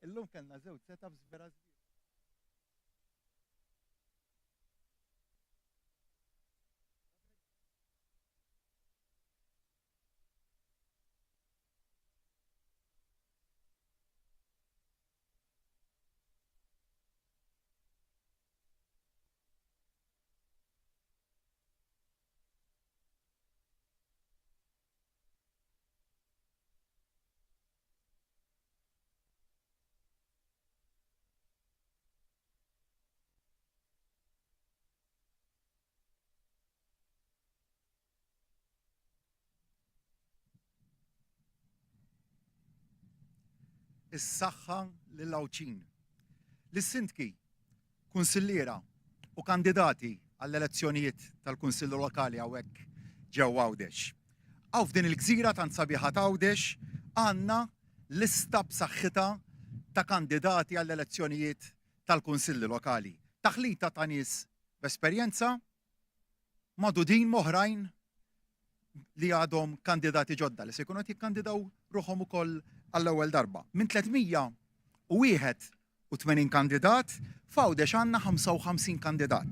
Illum kellna żewġ setups vera sbieħ. Is-saħħa lill-Għawdxin. Lis-Sindki, Kunsilliera u kandidati għall-elezzjonijiet tal-Kunsilli Lokali hawnhekk ġewwa Għawdex. Hawn f'din il-gżira tant sabiħa t'Għawdex għandna lista b'saħħitha ta' kandidati għall-elezzjonijiet tal-Kunsilli Lokali. Taħlita ta' nies b'esperjenza, magħdudin m'oħrajn li għadhom kandidati ġodda li se jkunu qed jikkandidaw ruħhom ukoll għall-ewwel darba. Minn 381 kandidat, f'Għawdex għandna 55 kandidat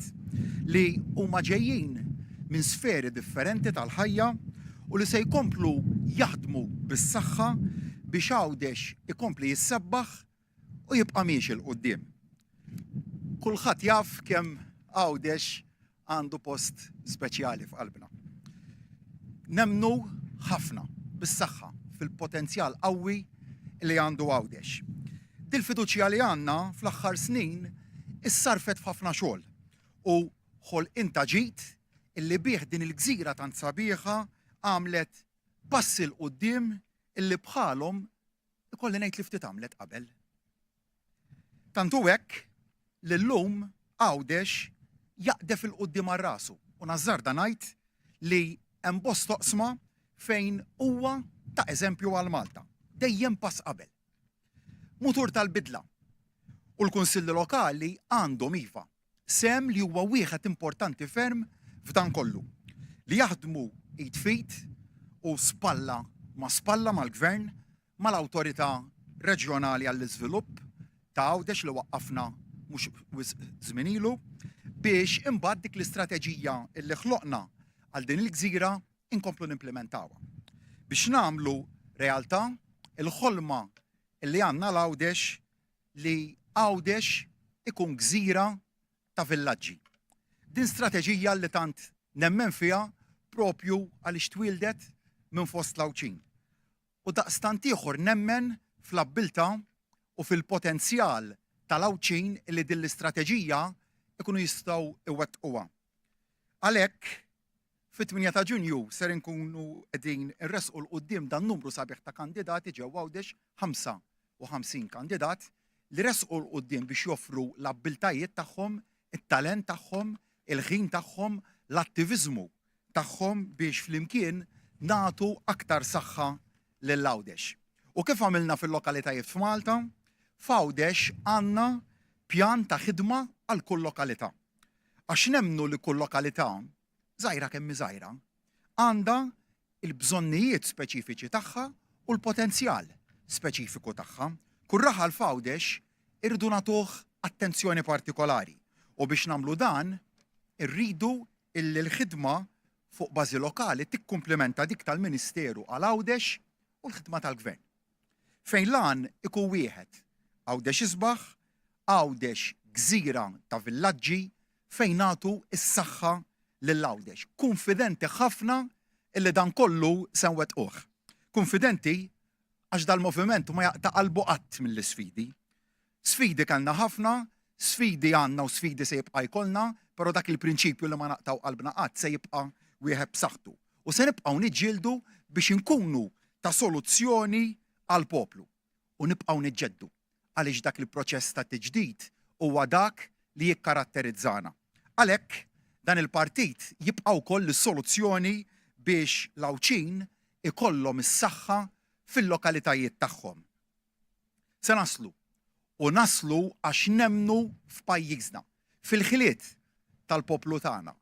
li huma ġejjin minn sferi differenti tal-ħajja u li se jkomplu jaħdmu bis-saħħa biex Għawdex ikompli jissebbaħ u jibqa' miexi 'l quddiem. Kulħadd jaf kemm Għawdex għandu post speċjali f'qalbna. Nemmnu ħafna bis-saħħa fil-potenzjal qawwi li għandu Għawdex. Dil-fiduċja li għandna fl-aħħar snin issarfet f'ħafna xogħol u ħolqien ta' ġid illi bih din il-gżira tant sabiħa għamlet passi 'l quddiem illi bħalhom Ikolli ngħid li ftit għamlet qabel. Tant hu hekk li llum Għawdex jaqdef 'il quddiem għal rasu u nażżarda ngħid li hemm bosta oqsma fejn huwa ta' eżempju għal Malta. Dejjem pass qabel. Mutur tal-bidla. U l-Kunsilli Lokali għandhom iva sehem li huwa wieħed importanti ferm f'dan kollu. Li jaħdmu id f'id u spalla ma' spalla mal-Gvern, mal-Awtorità Reġjonali għall-Iżvilupp ta' Għawdex li waqqafna mhux wisq żmien ilu, biex imbagħad dik l-istrateġija li ħloqna għal din il-gżira inkomplu nimplimentawha. Biex nagħmlu realtà il-ħolma li għandna l-Għawdex li Għawdex ikun gżira ta' villaġġi. Din strateġija li tant nemmen fiha propju għaliex twieldet minn fost l-Għawdxin. U daqstant ieħor nemmen fl-abbiltà u fil-potenzjal tal-Għawdxin li din l-istrateġija ikunu jistgħu iwettquha. Għalhekk, fit-8 ta' Ġunju ser inkunu qegħdin irressqu 'l quddiem dan numru sabiħ ta' kandidati ġewwa Għawdex, 55 kandidat li resqu 'l quddiem biex joffru l-abbiltajiet tagħhom, it-talent tagħhom, il-ħin tagħhom, l-attiviżmu tagħhom biex flimkien nagħtu aktar saħħa lil Għawdex. U kif għamilna fil-lokalitajiet f'Malta, f'Għawdex għandna pjan ta' ħidma għal kull lokalità. Għax nemmnu li kull lokalità, żgħira kemm hi żgħira, għandha l-bżonnijiet speċifiċi tagħha u l-potenzjal speċifiku tagħha. Kull raħal f'Għawdex irridu nagħtuh attenzjoni partikolari u biex nagħmlu dan irridu illi l-ħidma fuq bażi lokali tikkumplimenta dik tal-Ministeru għal Għawdex u l-ħidma tal-Gvern. Fejn l-għan ikun wieħed, Għawdex isbaħ, Għawdex gżira ta' villaġġi fejn nagħtu s-saħħa lil Għawdex. Kunfidenti ħafna illi dan kollu se nwettquh. Kunfidenti għax dal-moviment ma jaqta' qalbu qatt mill-isfidi. Sfidi kellna ħafna, sfidi għandna u sfidi se jibqa' jkollna, però dak il-prinċipju li ma naqtgħu qalbna qatt se jibqa' wieħed b'saħħtu. U se nibqgħu niġġieldu biex inkunu ta' soluzzjoni għall-poplu. U nibqgħu niġġeddu għaliex dak il-proċess ta' tiġdid huwa dak li jikkaratterizzana. Għalhekk, dan il-partit jibqa' wkoll is-soluzzjoni biex l-Għawdxin ikollhom is-saħħa fil-lokalitajiet tagħhom. Se naslu. U naslu għax nemmnu f'pajjiżna, fil-ħiliet tal-poplu tagħna.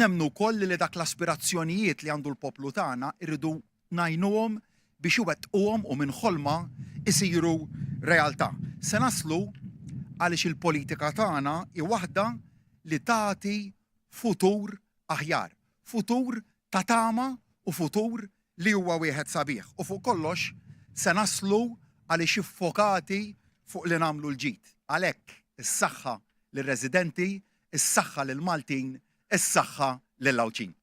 Nemmnu wkoll li dak l-aspirazzjonijiet li għandu l-poplu tagħna rridu ngħinuhom. biex iwettquhom u minn ħolma jsiru realtà. Se naslu għaliex il-politika tagħna hi waħda li tagħti futur aħjar, futur ta' tama u futur li huwa wieħed sabiħ. U fuq kollox se naslu għaliex iffokati fuq li nagħmlu l-ġid. Għalhekk is-saħħa lir-residenti, is-saħħa lill-Maltin, is-saħħa lill-Għawdxin.